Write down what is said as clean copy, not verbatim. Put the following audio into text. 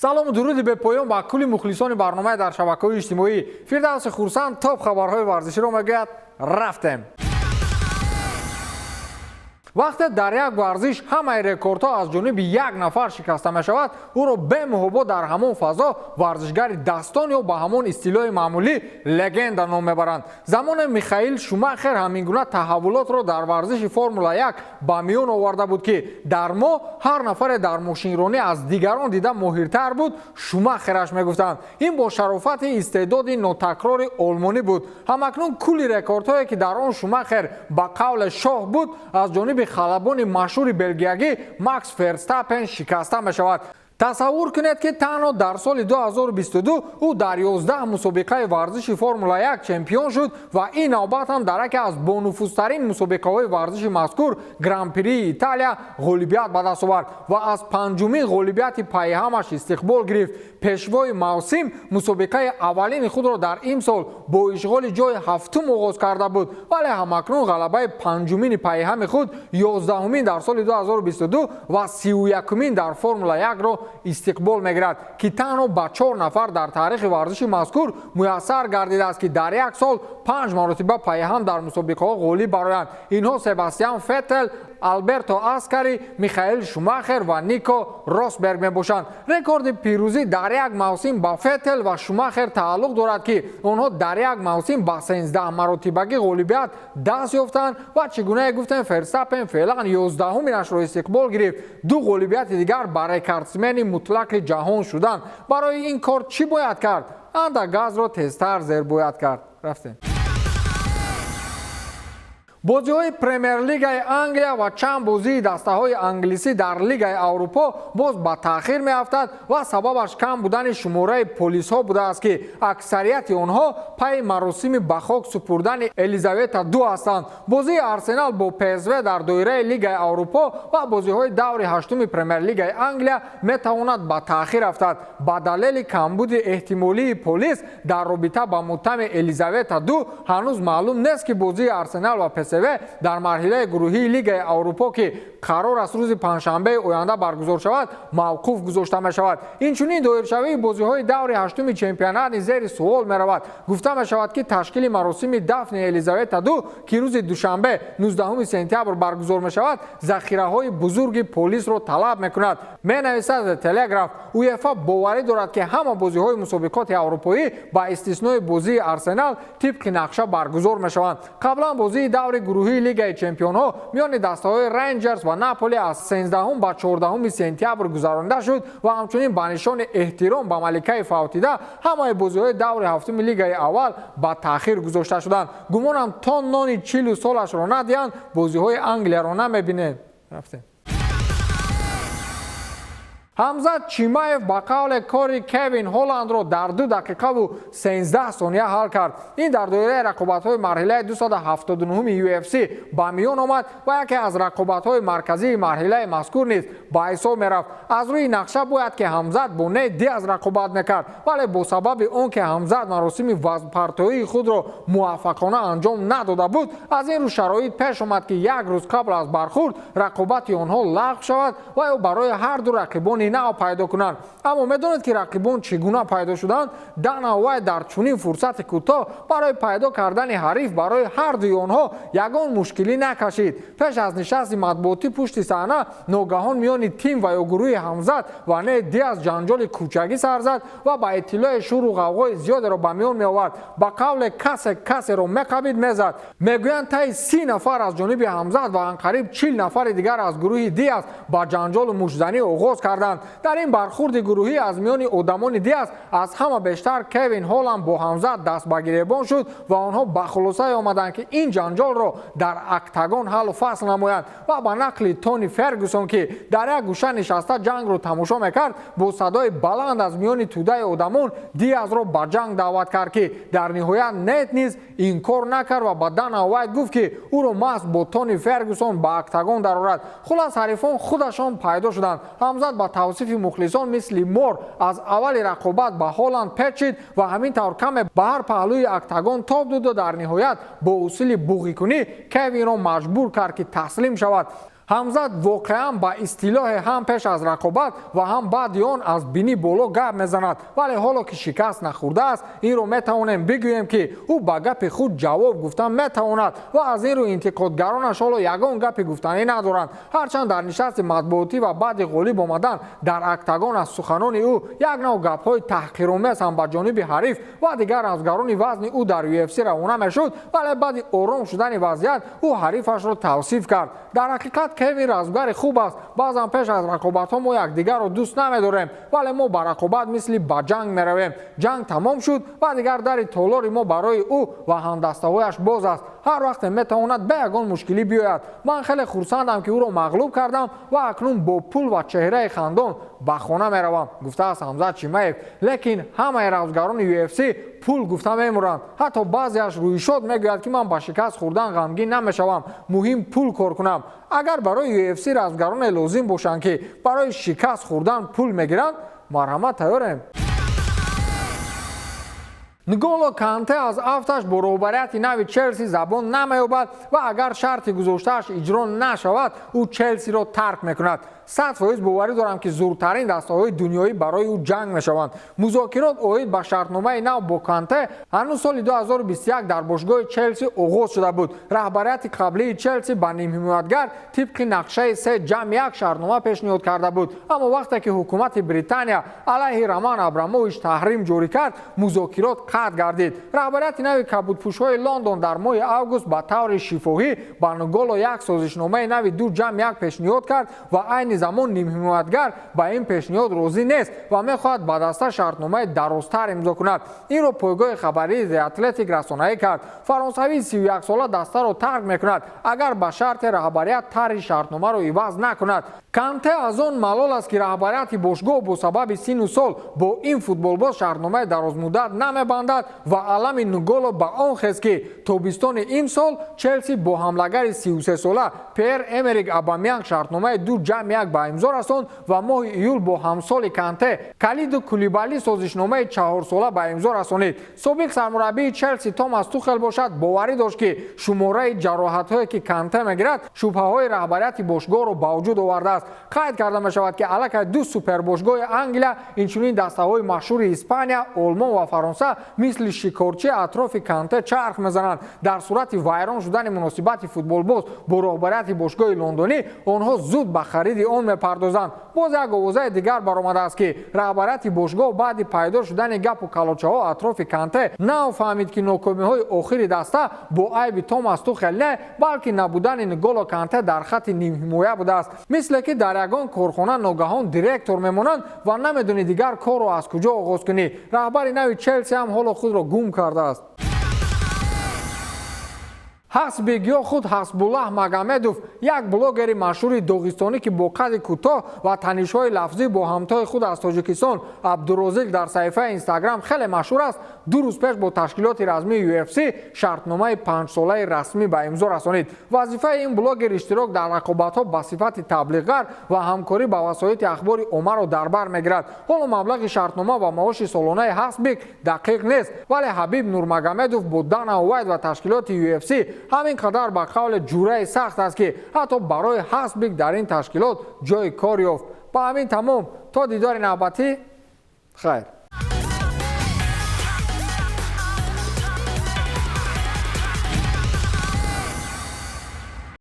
Салому дуруди бепоён ба кулли мухлисони барномаи дар шабакаҳои иҷтимоӣ. Фирдавси Хурсанд топ хабарҳои варзиширо мегӯяд. Рафтем. Вақте дар як варзиш ҳамаи рекордҳо аз ҷониби як нафар шикаста мешавад, ӯро бемуҳобо дар ҳамон фазо варзишгари дастон ё ба ҳамон истилоҳи маъмулӣ легенда ном мебаранд. Замоне Михаил Шумахер ҳамин гуна таҳаввулотро дар варзиши Формула 1 ба миён оварда буд, ки дар мо ҳар нафаре дар мошинронӣ аз дигарон дида моҳиртар буд, Шумахераш мегуфтанд. Ин бо шарофати истеъдоди нотакрори олмонӣ буд. Ҳамакнун кулли рекордҳое, ки дар он Шумахер ба қавле шоҳ буд, аз ҷониби халабони машҳури белгиягӣ Макс Ферстаппен шикаста мешавад. Тасаввур кунед, ки танҳо дар соли 2022 ӯ дар 11 мусобиқаи варзиши Формула 1 чемпион шуд ва ин навбат ҳам дар яке аз бонуфузтарин мусобиқаҳои варзиши мазкур, Гран-прии Италия, ғолибият ба даст овард ва аз панҷумин ғолибияти пайҳамаш истиқбол гирифт. Пешвои мавсим мусобиқаи аввалини худро дар имсол бо ишғоли ҷои ҳафтум оғоз карда буд, вале ҳамакнун ғалабаи панҷумини пайҳами худ, 11-умин дар соли 2022 ва 31-умин дар Формула 1-ро истиқбол мегирад, ки танҳо ба чор нафар дар таърихи варзиши мазкур муяссар гардидааст, ки дар як сол панҷ маротиба пайҳам дар мусобиқаҳо ғолиб бароянд. Инҳо Себастьян Феттел, Алберто Аскари, Михаил Шумахер ва Нико Росберг мебошанд. Рекорди пирӯзӣ дар як мавсим ба Феттел ва Шумахер тааллуқ дорад, ки онҳо дар як мавсим ба 13 маротибагӣ ғолибият даст ёфтанд. Ва чӣ гунае гуфтем, Ферстаппен феълан 11-уминашро истиқбол гирифт, ду ғолибияти дигар ба рекордсмени мутлақи ҷаҳон шуданд. Барои ин кор чӣ бояд кард? Анда газро тезтар зер бояд кард. Рафтем. Бозиҳои Премер-лигаи Англия ва чанд бозии дастаҳои англисӣ дар Лигаи Аврупо боз ба таъхир меафтад ва сабабаш кам будани шумораи полисҳо будааст, ки аксарияти онҳо пайи маросими ба хок супурдани Елизавета ду ҳастанд. Бозии Арсенал бо ПСВ дар доираи Лигаи Аврупо ва бозиҳои даври ҳаштуми Премер-лигаи Англия метавонад ба таъхир афтад ба далели камбуди эҳтимолии полис дар робита ба мутами Елизавета ду. Ҳанӯз маълум нест, ки бозии Арсенал ва ПСВ дар марҳилаи гурӯҳии Лигаи Аврупо, ки қарор аст рӯзи панҷшанбеи оянда баргузор шавад, мавқуф гузошта мешавад. Инчунин доиршавии бозиҳои даври ҳаштуми чемпионат низ зери суол меравад. Гуфта мешавад, ки ташкили маросими дафни Елизавета ду, ки рӯзи душанбе, 19 сентябр баргузор мешавад, захираҳои бузурги полисро талаб мекунад, менависад Телеграф. УЕФА боварӣ дорад, ки ҳама бозиҳои мусобиқоти аврупоӣ ба истиснои бозии Арсенал тибқи нақша баргузор мешаванд. Қаблан бозии даври гурӯҳии Лигаи чемпионҳо миёни дастаҳои Рейнҷерс ва Наполи аз 13 ба 14 сентябр гузаронида шуд ва ҳамчунин ба нишони эҳтиром ба маликаи фавтида ҳамаи бозиҳои даври ҳафтуми лигаи аввал ба таъхир гузошта шуданд. Гумонам, то нони чилу солашро надиҳанд, бозиҳои Англияро намебинем. Рафтем. Ҳамзат Чимаев ба қавле кори Кевин Ҳолландро дар 2 дақиқаву 13 сония ҳал кард. Ин дар доираи рақобатҳои марҳилаи 279-уми UFC ба миён омад ва яке аз рақобатҳои марказии марҳилаи мазкур низ ба ҳисоб мерафт. Аз рӯи нақша бояд, ки Ҳамзат бо Нейт Диаз рақобат мекард, вале бо сабаби он ки Ҳамзат маросими вазнпартоии худро муваффақона анҷом надода буд, аз ин рӯ шароит пеш омад, ки як рӯз қабл аз бархурд рақобати онҳо лағв шавад ва ё барои ҳарду рақибони нав пайдо кунанд. Аммо медонед, ки рақибон чӣ гуна пайдо шуданд? Дана Уайт дар чунин фурсати кӯтоҳ барои пайдо кардани ҳариф барои ҳардуи онҳо ягон мушкилӣ накашид. Пеш аз нишасти матбуотӣ пушти саҳна ногаҳон миёни тим ва ё гурӯҳи Ҳамзат ва Нейт Диаз ҷанҷоли кӯчагӣ сар зад ва ба иттилои шуру ғавғои зиёдеро ба миён меовард. Ба қавле, касе касеро меқабид, мезад. Мегӯянд, таи 30 нафар аз ҷониби Ҳамзат ва анқариб 40 нафари дигар аз гурӯҳи Диаз ба ҷанҷолу муштзанӣ оғоз карданд. Дар ин бархурди гурӯҳӣ аз миёни одамони Диаз аз ҳама бештар Кевин Ҳолланд бо Ҳамзат даст ба гиребон шуд ва онҳо ба хулосае омаданд, ки ин ҷанҷолро дар октагон ҳаллу фасл намоянд. Ва ба нақли Тони Фергюсон, ки дар як гӯша нишаста ҷангро тамошо мекард, бо садои баланд аз миёни тӯдаи одамон Диазро ба ҷанг даъват кард, ки дар ниҳоят Нейт низ инкор накард ва ба Дана Уайт гуфт, ки ӯро маҳз бо Тони Фергюсон ба октагон дарорад. Хулас, ҳарифон худашон пайдо шуданд. Ҳамзат ба тавсифи мухлисон мисли мор аз аввали рақобат ба Ҳолланд печид ва ҳамин тавр каме ба ҳар паҳлӯи октагон тоб доду дар ниҳоят бо усули буғикунӣ Кевинро маҷбур кард, ки таслим шавад. Ҳамзат воқеан ба истилоҳе ҳам пеш аз рақобат ва ҳам баъди он аз бинӣ боло гап мезанад, вале ҳоло ки шикаст нахӯрдааст, инро метавонем бигӯем, ки ӯ ба гапи худ ҷавоб гуфта метавонад ва аз ин рӯ интиқодгаронаш ҳоло ягон гапи гуфтанӣ надоранд. Ҳарчанд дар нишасти матбуотӣ ва баъди ғолиб омадан дар октагон аз суханони ӯ як нав гапҳои таҳқиромез ҳам ба ҷониби ҳариф ва дигар размгарони вазни ӯ дар UFC равона мешуд, вале баъди ором шудани вазъият ӯ ҳарифашро тавсиф кард. Дар ҳақиқат, Кевин размгари хуб аст. Баъзан пеш аз рақобатҳо мо якдигарро дӯст намедорем, вале мо ба рақобат мисли ба ҷанг меравем. Ҷанг тамом шуд ва дигар дари толори мо барои ӯ ва ҳамдастаҳояш боз аст. Ҳар вақте метавонад бе ягон мушкилӣ биёяд. Ман хеле хурсандам, ки ӯро мағлуб кардам ва акнун бо пул ва чеҳраи хандон ба хона меравам, гуфтааст Ҳамзат Чимаев. Лекин ҳамаи размгарони UFC пул гуфта мемуранд. Ҳатто баъзеаш рӯйшод мегӯяд, ки ман ба шикаст хӯрдан ғамгин намешавам, муҳим пул кор кунам. Агар барои UFC размгароне лозим бошанд, ки барои шикаст хӯрдан пул мегиранд, марҳамат, тайёрем. Нголо Канте аз афташ бо роҳбарияти нави Челси забон намеёбад ва агар шарти гузоштааш иҷро нашавад, ӯ Челсиро тарк мекунад. 100% боварӣ дорам, ки зуртарин дастаҳои дунёӣ барои ӯ ҷанг мешаванд. Музокирот оид ба шартномаи нав бо Канте ҳанӯз соли 2021 дар бошгоҳи Челси оғоз шуда буд. Раҳбарияти қаблии Челси ба нимҳимоятгар тибқи нақшаи 3+1 шартнома пешниҳод карда буд, аммо вақте ки ҳукумати Британия алайҳи Роман Абрамович таҳрим ҷорӣ кард, музокирот қатъ гардид. Раҳбарияти нави кабудпӯшҳои Лондон дар моҳи август ба таври шифоҳӣ ба Нголо як созишномаи нави 2+1 пешниҳод кард ва айни замон нимҳимоятгар ба ин пешниҳод розӣ нест ва мехоҳад ба даста шартномаи дарозтар имзо кунад. Инро пойгоҳи хабарии The Athletic расонаӣ кард. Фаронсавии 31сола дастаро тарк мекунад, агар ба шарте раҳбарият тарҳи шартномаро иваз накунад. Канте аз он малол аст, ки раҳбарияти бошгоҳ бо сабаби синну сол бо ин футболбоз шартномаи дарозмуддат намебандад ва алами Нголо ба он хест, ки тобистони имсол Челси бо ҳамлагари 33сола Пьер Эмерик Абамянг шартномаи 2+1 ба имзо расонд ва моҳи июл бо ҳамсоли Канте Калиду Кулибали созишномаи 4сола ба имзо расонид. Собиқ сармураббии Челси Томас Тухел бошад, боварӣ дошт, ки шумораи ҷароҳатҳое, ки Канте мегирад, шубҳаҳои раҳбарияти бошгоҳро ба вуҷуд овардааст. Қайд карда мешавад, ки аллакай ду супербошгоҳи Англия, инчунин дастаҳои машҳури Испания, Олмон ва Фаронса мисли шикорчӣ атрофи Канте чарх мезананд. Дар сурати вайрон шудани муносибати футболбоз бо роҳбарияти бошгоҳи лондонӣ, онҳо зуд ба хариди он мепардозанд. Боз як овозаи дигар баромадааст, ки раҳбарияти бошгоҳ баъди пайдо шудани гапу калочаҳо атрофи Канте нав фаҳмид, ки нокомиҳои охири даста бо айби Томас Тухел не, балки набудани Нголо Канте дар хатти нимҳимоя будааст. Мисле ки дар ягон корхона ногаҳон директор мемонанд ва намедонӣ дигар корро аз куҷо оғоз кунӣ. Раҳбари нави Челси ҳам ҳоло худро гум кардааст. Ҳасбик ё худ Ҳасбуллаҳ Магомедов, як блогери машҳури доғистонӣ, ки бо қадди кӯтоҳ ва танишҳои лафзӣ бо ҳамтои худ аз Тоҷикистон Абдурозиқ дар саҳифаи Инстаграм хеле машҳур аст, 2 рӯз пеш бо ташкилоти размии UFC шартномаи 5-солаи расмӣ ба имзо расонид. Вазифаи ин блогер иштирок дар рақобатҳо ба сифати таблиғгар ва ҳамкорӣ ба васоити ахбори оммаро дар бар мегирад. Ҳоло маблағи шартнома ва маоши солонаи Ҳасбик дақиқ нест, вале Ҳабиб Нурмагомедов бо Дана Уайт ва ташкилоти UFC ҳамин қадар ба қавле ҷураи сахт аст, ки ҳатто барои Ҳасбик дар ин ташкилот ҷои кор ёфт. Ба ҳамин тамом, то дидори навбатӣ, хайр.